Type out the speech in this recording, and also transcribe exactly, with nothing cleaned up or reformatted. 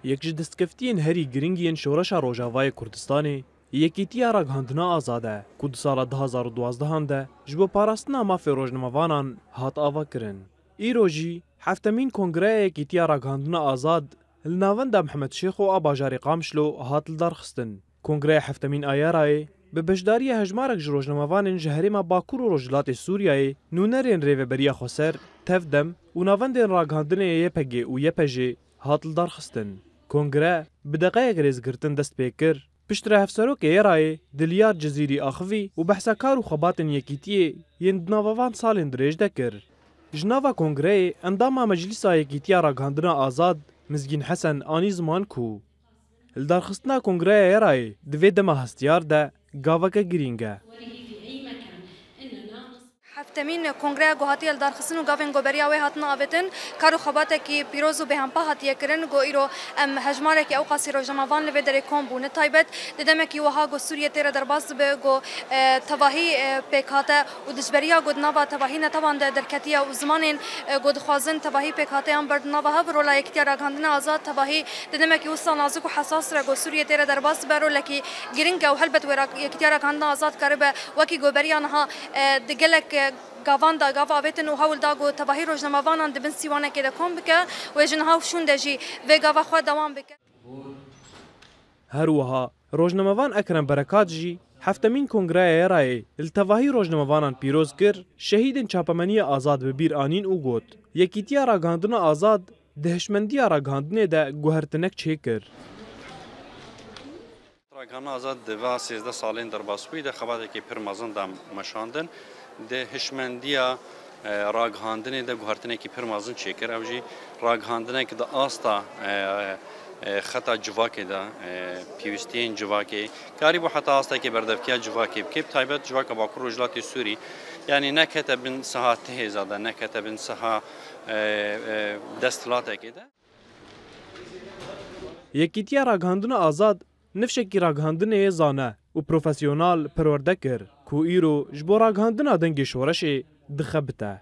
Yek ji destkeftiyên herî giring yên şoreşa Rojavayê Kurdistanê, Yekîtiya Ragihandina Azad e, ku di sala du hazar û duwazdeh de ji bo parastina mafê rojnamevanan hat avakirin. Îro jî heftemîn Kongreya Yekîtiya Ragihandina Azad li navenda Mihemed Şêxo a bajarê Qamişlo hat lidarxistin. Kongreya heftemîn a YERA'yê bi beşdariya hejmarek ji rojnamevanên ji herêma Bakur û Rojhilatê Sûriyeyê, nûnerên Rêveberiya Xweser, Tevdem û navendên ragihandinê YPG û YPJ'ê hat lidarxistin. Kongre bi deqeyek rêzgirtin dest pê kir. Piştre hevserokê YERA'yê Dilyar Cizîrî axivî û behsa kar û xebatên yekîtiyê yên di nava van salên dirêj de kir. Ji nava kongreyê endama Meclîsa Yekîtiya Ragihandina Azad Mizgîn Hesen anî ziman ku lidarxistina Kongreya YERA'yê di vê dema hestiyar de gaveke girîng e. Heftemîn kongreya ku hatiye lidarxistin û gavên ku beriya wê hatin avêtin, kar û xebatekî pîroz û bêhempa hatiye kirin. Ku îro em hejmarekî ewqasî rojnamevan li vê derê kom bûne. Taybet di demekî wiha ku Sûriye têre derbas dibe, ku, e, tevahî, e, pêk hate û dijberiya ku di nava tevahî netewan de derketiye û zimanên, e, ku dixwazin tevahî pêk hateyan berdin nava hev, rola Yekîtiya Ragihandina Azad tevahî di demekî wisa nazik û hesas re ku Sûriye têre derbas dibe, rolekî giring e û helbet wê ra-, Yekîtiya Ragihandina Azad karibe wekî ku beriya niha, e, di gelek, e, gavan de gav avêtin û hewl da ku tevahî rojnamevanan di bin sîwanekê de kom bike, wê ji niha û şûnde jî vê gava xwe dewam bike. Her wiha rojnamevan Ekrem Berekat jî heftemîn Kongreya YERA'yê li tevahî rojnamevanan pîroz kir, şehîdên çapemeniya azad bi bîr anîn û got, Yekîtiya Ragihandina Azad di hişmendiya ragihandinê de guhertinek çêkir. Ragihandina Azad di va sêzdeh salên derbasbûyî de xebatekî pir mezin da meşandin. Di hişmendiya, e, ragihandinê de guhertinekî pir mezin çêkir. Ew jî ragihandinek di asta, e, e, xeta civakê de, e, pêwîstiyên civakê, karîbû heta astekê berdevkiya civakê bike, bi taybet civaka Bakur Rojhilatê Sûrî, yanî nekete bin siha tihêza de, nekete bin siha, e, e, desthilatekê de. Yekîtiya Ragihandina Azad nifşekî ragihandinê yê zane û profesyonal perwerde kir, ku îro ji bo ragihandina dengê şoreşê dixebite.